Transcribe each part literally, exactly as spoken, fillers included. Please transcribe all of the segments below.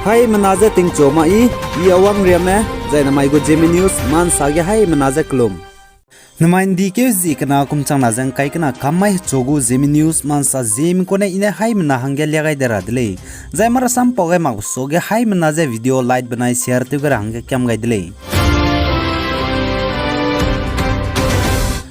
Haimena je tingchu ma i, i Awang Riame, zai namai gu Zeme News ma nsa ge haimena je kelum. Namai ndikeu zi kena kum changna ze ngkai kena kam mai hechu gu Zeme News ma nsa Zeme kune i ne haimena hangge lia gai de ra de lei. Zai marasam pau gai mak suage haimena je video like benai share tew gai ra hangge kiam gai de lei.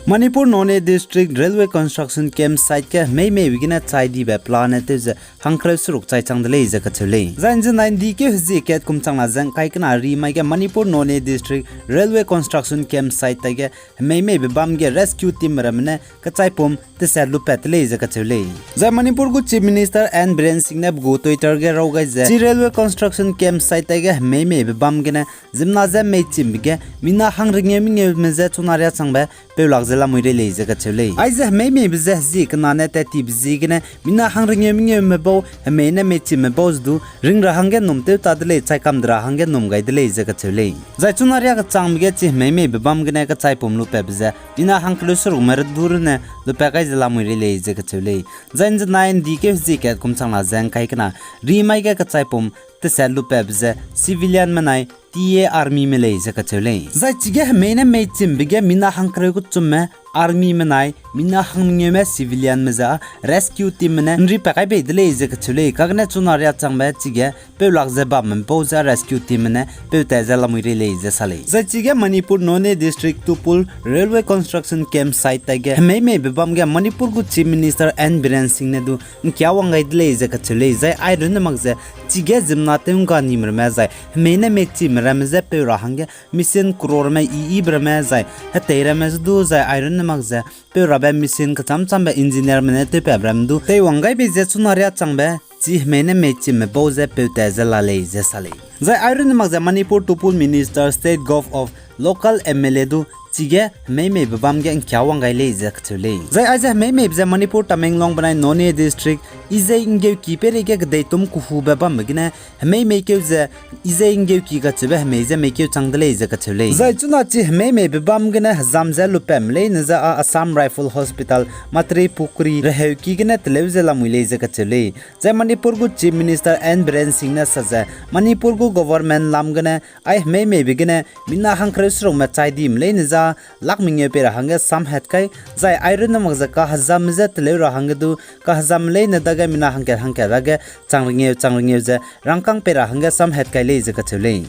Manipur Noney District Railway Construction Camp Site ge hemei meibe gene chai dibe plan ne tew ze hangkereu seruk chai chang de lei ze kacheu lei. Zai nzenai ndikeu hezie kat kum changna ze ngkai kena ri mai ge Manipur Noney District Railway Construction Camp Site taige hemei meibe bam ge rescue team ramme ne kechaipum teset lupat te lei ze kacheu lei. Zai Manipur gu Chief Minister N Biren Singh ne pe gu Twitter ge raw gai ze, chi railway construction camp site taige hemei meibe bam gene ziemmena je meichimbe ge mina hangrengeu mengeume je chuna riâ changbe peu lak ze lamui rei lei ze kacheu lei. Aize hemei meibe je hezie kena ne tat tibe ziegene mina hangrengeu mengeume bau hemei ne meichimme bau ze du ring ra hangge num tew ta de lei, chai kam de ra hangge num gai de lei ze kacheu lei. Zai chuna riâ kechangbe ge chi hemei meibe bam gene kechaipum lupatbe ze mina hangkereu serukme redu rune lupat gai ze lamui rei lei ze kacheu lei. Zai nzenai ndikeu hezie kat kum changna ze ngkai kena ri mai ge kechaipum teset lupatbe ze civilianme nai TA armyme lei ze kacheu lei. Zai chige hemei ne meichimbe ge mina hangkereu kechumme armyme nai mina hangmengeume civilianme ze rescue teamme ne nripat kai bei de lei ze kacheu lei. Kagene chuna riâ changbe chige peu lak ze bamme bau ze rescue teamme ne peu tat ze lamui rei lei ze sa lei. Zai chige Manipur Noney District Tupul Railway Construction Camp Site taige hemei meibe bam ge Manipur gu Chief Minister N Biren Singh ne du ngkia wang gai de lei ze kacheu lei. Zai airunne mak ze chige ziemmena tew ngga nime ramme zai hemei ne meichime ramme je peu ra hangge machine croreme iibe ramme zai hetei ramme ze du zai airunne mak ze peu rabe machine kecham chambe engineerme ne tewpatbe ramme du teiwang gai bei ze chuna riâ changbe chi hemei ne meichime bau ze peu tat ze la lei ze sa lei. Zai airunne mak ze Manipur Tupul Minister State Gov of Local MLA du chige hemei meibe bam ge ngkia wang gai lei ze kacheu lei. Zai aize hemei meibe ze Manipur Tamenglong benai Noney District Izei Nggeuki peireige kedeitum kehube bambe gene hemei meikeu ze Izei Nggeuki kacheube hemei je meikeu chang de lei ze kacheu lei. Zai chuna chi hemei meibe bam gene hezam ze lupatme leine ze â Assam Rifle Hospital, Matripukri reheuki gene teleu ze lamui lei ze kacheu lei. Zai Manipur gu Chief Minister N Biren Singh ne sa ze Manipur gu government lam gene ai hemei meibe gene mina hangkereu serukme chai dime leine ze â lak mengeu pei ra hangge samhat kai, zai airunne mak ze kahezamme je teleu ra hangge du kahezamme leine dage mina hangkat hangkat dage chang rengeu chang rengeu ze rangkâng pei ra hangge samhat kai lei ze kacheu lei.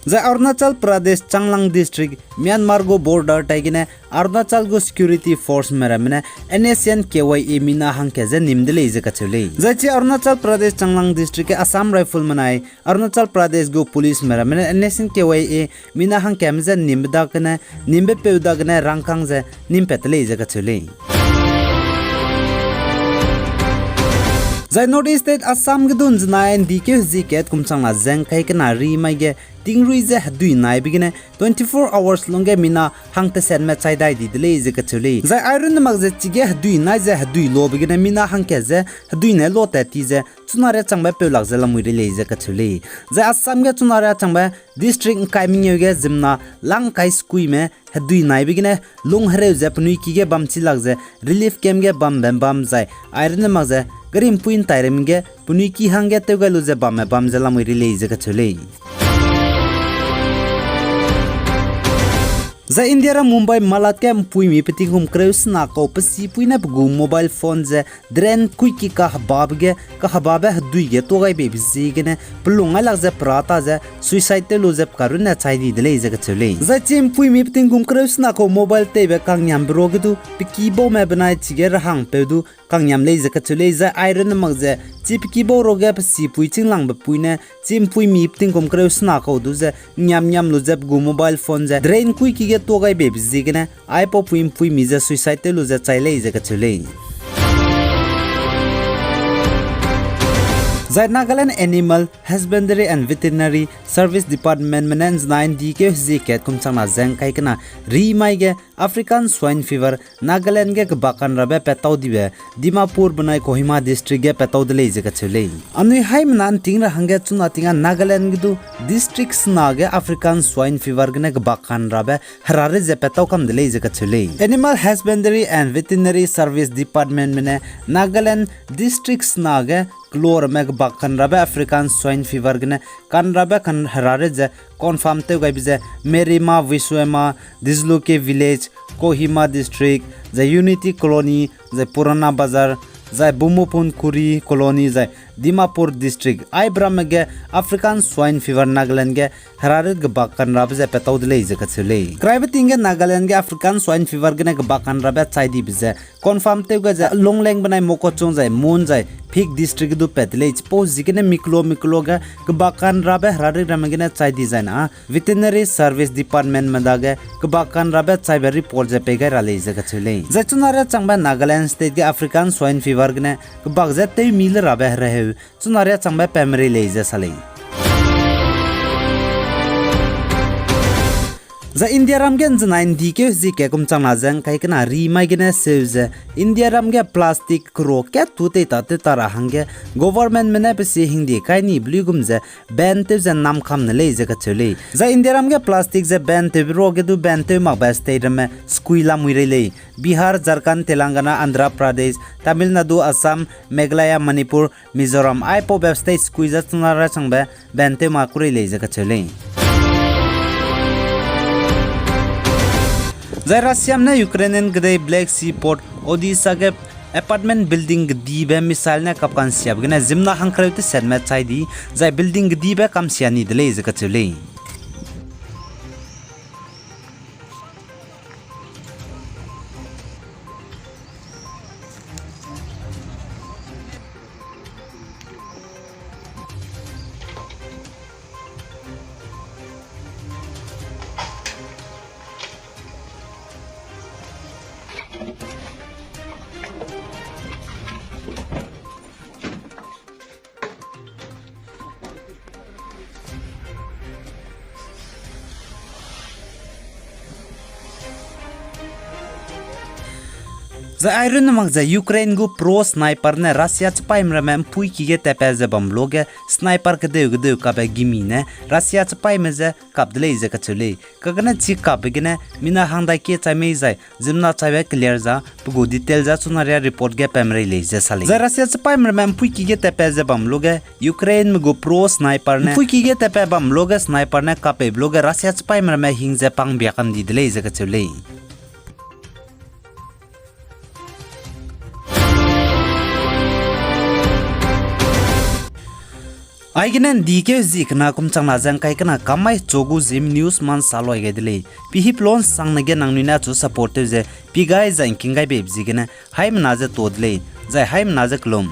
Zai Arunachal Pradesh Changlang District Myanmar gu border taigene Arunachal gu security forceme ramme ne NSCN-K Y A mina hangkat ze nim de lei ze kacheu lei. Zai chi Arunachal Pradesh Changlang District ge Assam Rifleme nai Arunachal Pradesh gu policeme ramme ne NSCN-K Y A mina hangkatme je nimbe dagene, nimbe peu dagene rangkâng ze nimpat te lei ze kacheu lei. Zai North East State Assam ge du nzenai ndikeu hezie kat kum changna ze ngkai kena ri mai ge tingrui ze hedui naibe gene twenty-four hours lungge mina hangtesetme chai dai di de lei ze kacheu lei. Zai airunne mak ze chige hedui nai ze hedui lobe gene mina hangkat ze hedui ne lotat ti ze chuna riâ changbe peu lak ze lamui rei lei ze kacheu lei. Zai Assam ge chuna riâ changbe district ngkai mengeu ge ziemmena lang kai sekuime hedui naibe gene lung hereu ze penui ki ge bam chi lak ze relief camp ge bambe bam zai airunne mak ze gari mpui ntairem ge penui ki hangge tew gai lu ze bamme bam ze lamui rei lei ze kacheu lei. Zai India ra Mumbai Malad ge mpuimi petingkum kereu sena kau pe sipui ne pe gu mobile phone ze drain kuiki kahebabe ge, kahebabe hedui ge tuâ gai beibe ziegene pelung ngailak ze pera ta ze suicide tew lu ze pe karunne chai di de lei ze kacheu lei. Zai chi mpuimi petingkum kereu sena kau mobile teibe kangngiambe ruage du pe kibaume benai chige rehangpeu du kangngiam lei ze kacheu lei. Zai airunne mak ze chi pe kibau ruage pe sipui chînglangbe pui ne chi mpuimi petingkum kereu sena kau du ze ngiam ngiam lu ze pe gu mobile phone ze drain kuiki ge tuâ gai beibe ziegene aipau pui mpuimi ze suicide tew lu ze chai lei ze kacheu lei. Zai Nagaland Animal Husbandry and Veterinary Service Departmentme ne ’nzenai ’ndi keu hezie kat kum changna ze ’ngkai kena rimai ge African Swine Fever Nagaland ge kebak kanrabe pattau dibe Dimapur benai Kohima District ge pattau de lei ze kacheu lei. Anui haimena ’nting ra hangge chuna ting â Nagaland ge du district sena ge African Swine Fever gene kebak kanrabe herare ze pattau kam de lei ze kacheu lei. Animal Husbandry and Veterinary Service Departmentme ne Nagaland district sena ge kelo ramme kebak kanrabe African Swine Fever gene kanrabe kan herare ze confirm tew gaibe ze Merima, Visuema, Dizluke Village, Kohima District, zai Unity Colony, zai Purana Bazar, zai Bumupun Kuri Colony, zai Dimapur District, aibe ramme ge African Swine Fever Nagaland ge herare kebak kanrabe ze pattau de lei ze kacheu lei. Keraibe ting ge Nagaland ge African Swine Fever gene kebak kanrabe chai dibe ze confirm tew gai ze Longleng benai Mokokchung zai Mon zai Phek District ge du pat de lei. Chipau ziegene miklo miklo ge kebak kanrabe herare ramme gene chai di zai na Veterinary Service Departmentme dage kebak kanrabe chaibe report ze pei gai ra lei ze kacheu lei. Zai chuna riâ changbe Nagaland State ge African Swine Fever gene kebak ze tewmi le rabe hereheu chuna riâ changbe pemrei lei ze sa lei. Zai Indiaram ge ’nzenai ’ndi keu hezie kat kum changna ze ’ngkai kena rimai gene seu ze Indiaram ge plastic kero kat tu tei ta tew ta ra hangge governmentme ne pe sie hingdie kai ni be luigum ze ban tew ze ’nnam kam ne lei ze kacheu lei. Zai Indiaram ge plastic ze ban tewbe ruage du ban tew makbe state ramme sekui lamui rei lei. Bihar, Jharkhand, Telangana, Andhra Pradesh, Tamil Nadu, Assam, Meghalaya, Manipur, Mizoram, aipaube state sekui ze chuna riâ changbe ban tew mak ku rei lei ze kacheu lei. Zai Russiame ne Ukrainian kedei Black Sea port Odesa ge apartment building kedibe missile ne kapkansiabe gene ziemmena hangkereu tesetme chai di, zai building kedibe kamsia ni de lei ze kacheu lei. Zai airun mak ze Ukraine gu pro sniper ne Russia chipaîme ramme ’mpuiki ge tatpat ze bam luage sniper kedeu kedeu kabe gimi ne Russia chipaîme je kap de lei ze kacheu lei. Kagene chi kapbe gene mina hangdai kie chai mei zai ziemmena chaibe clear za pe gu detail za chuna riâ report ge pemrei lei ze sa lei. Zai Russia chipaîme ramme ’mpuiki ge tatpat ze bam luage Ukraineme gu pro sniper ne ’mpuiki ge tatpat bam luage sniper ne kappeibe luage Russia chipaîme ramme hing ze pangbia kam di de lei ze kacheu lei. Aigene ’ndi keu hezie kena kum changna ze ’ngkai kena kam mai chu gu Zeme News man sa loi gai de lei. Pihip lon sangne ge nangnui ne achu support tew ze pi gai zai ’ngking gai beibe ziegene haimena ze to de lei, zai haimena ze kelum.